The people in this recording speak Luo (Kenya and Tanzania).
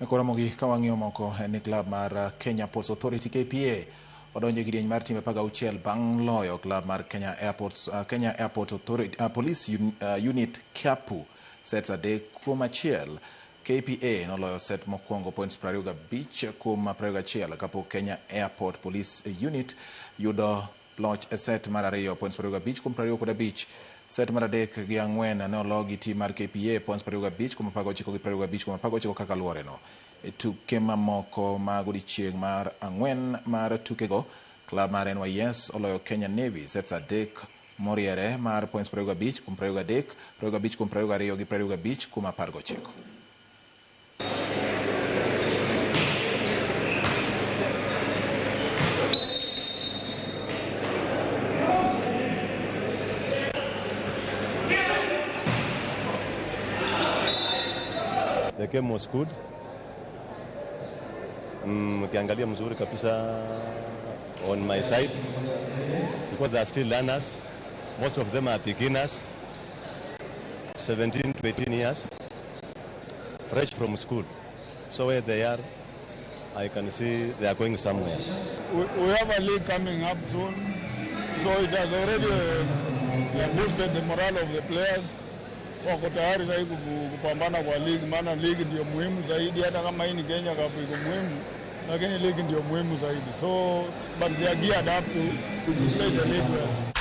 Koro mogik ka wang'iyo moko en ni klab mar Kenya Ports Authority KPA odonjo e kidieny mar timbe 16 bang' loyo klab mar Kenya Airports, Kenya Airport Authority, Police Unit KIAPU sets 3-1. KPA noloyo set mokwongo points 25 kuom 21 kapok Kenya Airport Police Unit yudo loch e set mar ariyo points 25 kuom 25. Set mar 3 gi 4 ne olo gi tim mar KPA points 25 kuom 19 gi 25 kuom 19 kaka luore no. E tuke mamoko mag odiechieng' mar ang'wen mar tukego, klab mar NYS oloyo Kenya Navy sets 3 moriere mar points 25 kuom 23, 25 kuom 22 gi 25 kuom 19. The game was good. Ukiangalia mzuri kabisa on my side because they are still learners. Most of them are beginners, 17 to 18 years, fresh from school. So where they are, I can see they are going somewhere. We have a league coming up soon, so it has already boosted the morale of the players. Wako tayari sasa kupambana kwa league, maana league ndio muhimu zaidi. Hata kama hii ni Kenya Cup iko muhimu, lakini league ndio muhimu zaidi. So, but they are geared up to play the league well.